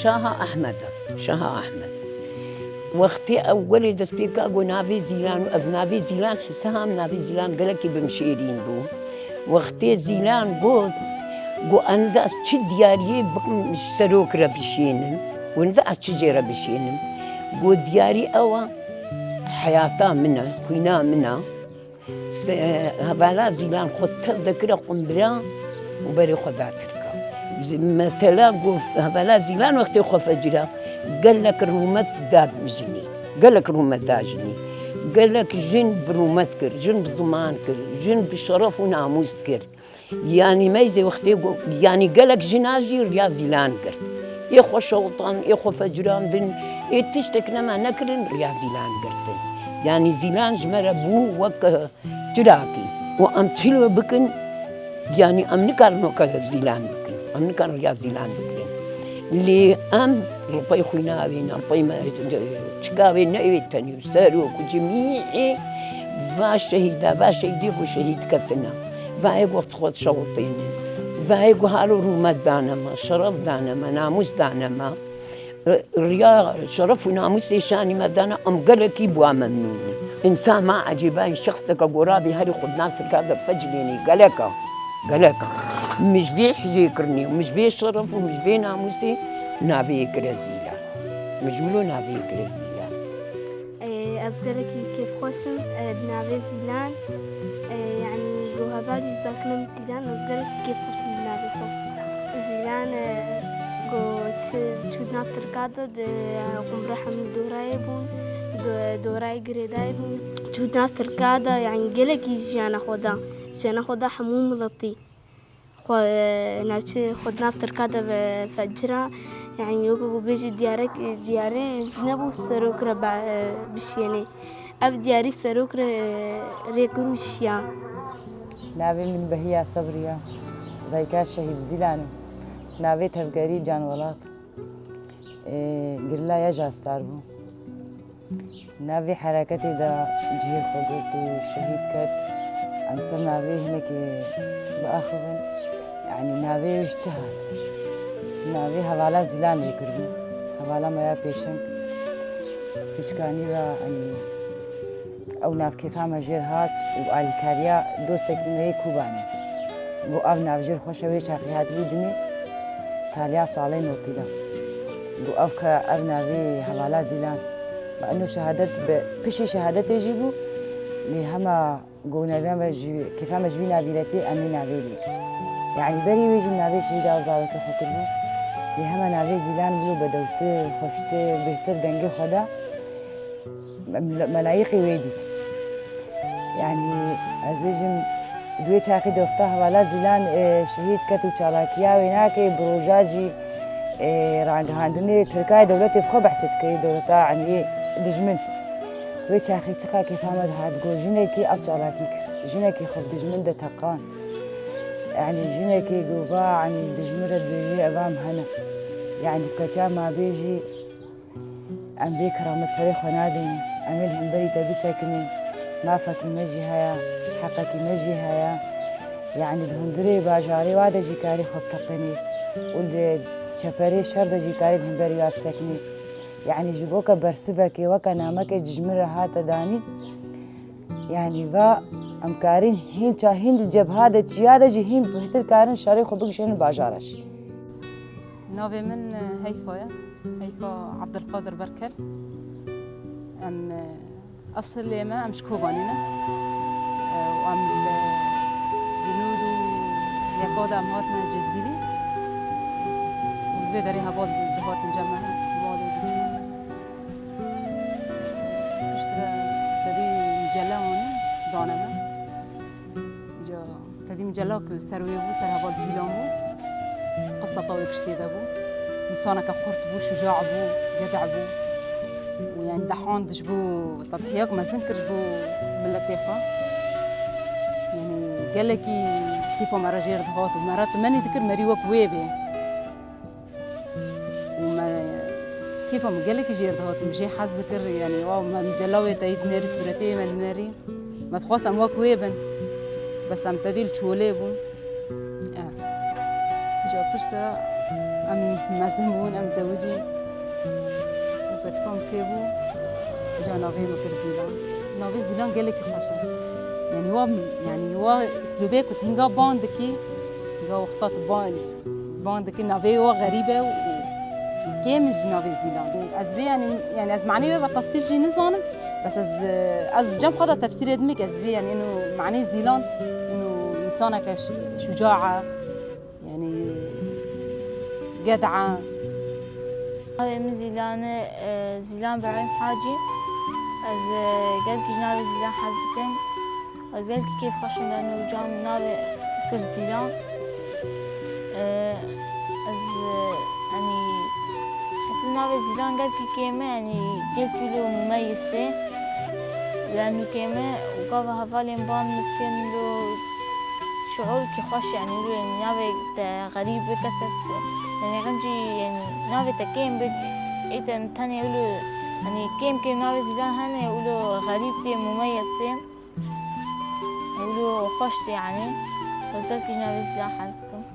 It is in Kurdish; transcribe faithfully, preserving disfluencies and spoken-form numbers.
Şaha Ehmed, Şaha Ehmed. Wextê ewwelê dest pê ka got navê Zîlan û ev navê Zîlan hisa em navê Zîlan gelekî bimşêrîn bû. Wextê Zîlan got, got, "Ez niza ez çi diyariyê bikim ji serok re bişênim û niza ez çi jê re bişênim." Got, "Diyarî ew e, heyata min e, xwîna min e." Se-, hevala Zîlan xwe tev dekire qumbira û berê xwe da Tirka. Zi-, mesela ku hevala Zîlan wextê xwe fecira, gelek rûmet da jinî. Gelek rûmet da jinî. Gelek jin bi rûmet kir, jin bi ziman kir, jin bi şeref û namûs kir. Yanî meyzê wextê ku, yanî gelek jina jî riya Zîlan girt. Ê xwe şewtan, ê xwe fecirandin, ê tiştek nema nekirin riya Zîlan girtin. Yanî Zîlan ji me re bû wek, e, çirakî. Û em çilo bikin, yanî em nikarin weke Zîlan bikin. Em nikarin riya Zîlan bikin. Lê em li pey xwîna wê ne, pey me, çika wê ne wê tenê. Serok û cimî va şehîda, va şehîdê ku şehîd ketine. Va ê ku xwe şewitêne. Va ê ku halo rûmet dane me, şeref dane me, namûs dane me. Riya şeref û namûsê şanî me dane, em gelekî bi wan memnûn in. Însan ma ecêba in şexseke ku rabî herî xwe di nav Tirka de fecilênê, gelek e. Gelek e. Min ji vê hijê kirinê, min ji vê şeref û min ji vê namûsê navê kire Zîlan. Min ji wilo navê kire Zîlan. Ê, ez gelekî kêfxweş im, ê, bi navê Zîlan. Ê, yanî, ku hevalî jî dakine min Zîlan, ez gelekî kêfxweş im bi navê xwe. Zîlan, ê, ku çi, çû di nav Tirka de, di, qumbira hemû dorayê bûn, do-, dorayê girêdayê bûn. Çû di nav Tirka de, yanî, gelekî jiyana xwe da. Jiyana xwe da hemû miletî. Xwe, e, navçe xwe di nav Tirka de ve-, fecira, yanî weke ku bêjî diyarek, diyarê nebû serok re ba-, e, bişiyênê. Ev diyarî serok re, e, rê kir û şiya. Navê min Behiya Sebriya, dayika Şehîd Zîlan im. Navê tevgerî Can Welat. Ê, girla ya ji Astar bû. Navê hereketê de cihê xwe girt û şehîd ket. Em ser navê hinekî biaxivin. Yanî navê wê ji çi hat? Navê hevala Zîlan lê kirbû. Hevala me ya pêşeng. Çûçkanî ve, yanî, ew nav kêfa me jêr hat û alîkariya dostekî me yê Kûbanê. Got ev nav jêr xweş e, wê çaxî hatibû dinê taliya salê notî de. Got ev ke ev navê hevala Zîlan. Bi eno şehadet bi piştî şehadetê jî bû. Lê hema got navê me ji, kêfa me ji vî navî re tê, em ê navê lê. Yanî berî wê jî navê şehîda ew zarokê xwe kiribû. Lê hema navê Zîlan wilo bedewtir, xweştir, bêhtir dengê xwe da. Em-, me layîqî wê dît. Yanî, ez bêjim, di wê çaxê de wexta hevala Zîlan, e, şehîd ket û çalakiya wê nake, bi roja jî, e, ragihandinê Tirkayê dewletê bi xwe behs dike, dewleta, yanî, dijmin. Wê çaxê çiqa kêfa me dihat, got, jinekî ev çalakî kir. Jinekî xwe bi dijmin de teqan. Yanî, jinekî got, va, yanî, dijmin re dibêjî, eva em hene. Yanî, keça ma bêjî, Em vê keramet serê xwe nadînin. Em ê li hemberî te bisekinin. Mafekî me jî heye, heqekî me jî heye. Yanî di hundirê bajarê wa de jî karî xwe biteqinî û li çeperê şer de jî karî li hemberî wa bisekinî. Yanî ji bo ke bersivekê weke namekê ji min re hate danîn. Yanî va em karîn hîn ça-, hîn di cebha de çiya de jî hîn bêhtir karin şerê xwe bigişînin bajara jî. Navê min, e, Heyfa ye. Heyfa Abdulkadir Berkel. Em, e, esilê me, em ji Kobanê ne. E, û em li binûd û yeka de em hatine Cizîrî. Û li vê derê heval dihatin cem me, malê diçûn. Piştre tevî cele anî, dane me. Îca tevî micela ku li ser wê bû, ser heval Zîlan bû. Qiseta wê kiştê de bû. Însaneke xurt bû, şuca bû, geda bû. Û yani dehan ji bo tedhiyak mezin kir ji bo miletê xwe. Yani gelekî kêfa me re jêr dihat û me re temenî dikir merî wek wê bê. Û me kêfa min gelekî jêr dihat, min jê hez dikir, yani, wa me micela wê teyî dinêrî, sûretê me dinêrî. Me dixwest em wek wê bin. Bes em tedî li çolê bûn. Eh. Îca piştre Em mezin bûn, em zewicîn. Û keçika min çêbû, îca navê min kir Zîlan. Navê Zîlan gelekî xweş e. Yanî wa, yanî wa slûbê ku tu hinga ban dikî, hinga wexta tu ban, ban dikî, navê wa xerîb e û kêm in ji navê Zîlan. Ez bê yanî, yanî ez manê wê ve tefsîr jî nizanim. Bes ez, ez cem xwe de tefsîrê dimik, ez bê yanî ino manê Zîlan, ino însaneke şi-, şuca e. Yanî geda. Navê min Zîlan e, e, Zîlan Birahîm Hacî. Ez, e, gelkî ji navê Zîlan hez dikim. Ez gelkî kêfxweş im, lano ca min navê kir Zîlan. E, ez, e, yanî, esil navê Zîlan gelkî kêm e, yanî gelkî wilo mumeyîz tê. Lano kêm e û gava hevalên ban min dikin lo Şuurkî xweş, yanî wilo navê te xerîb bi kesek, yanî hemcî, yanî navê te kêm bi, ê te tenê wilo, yanî kêm kêm navê Zîlan hene, wilo xerîb tê, mumeyez tê, wilo xweş tê, yanî ez gelkî navê Zîlan hez dikim.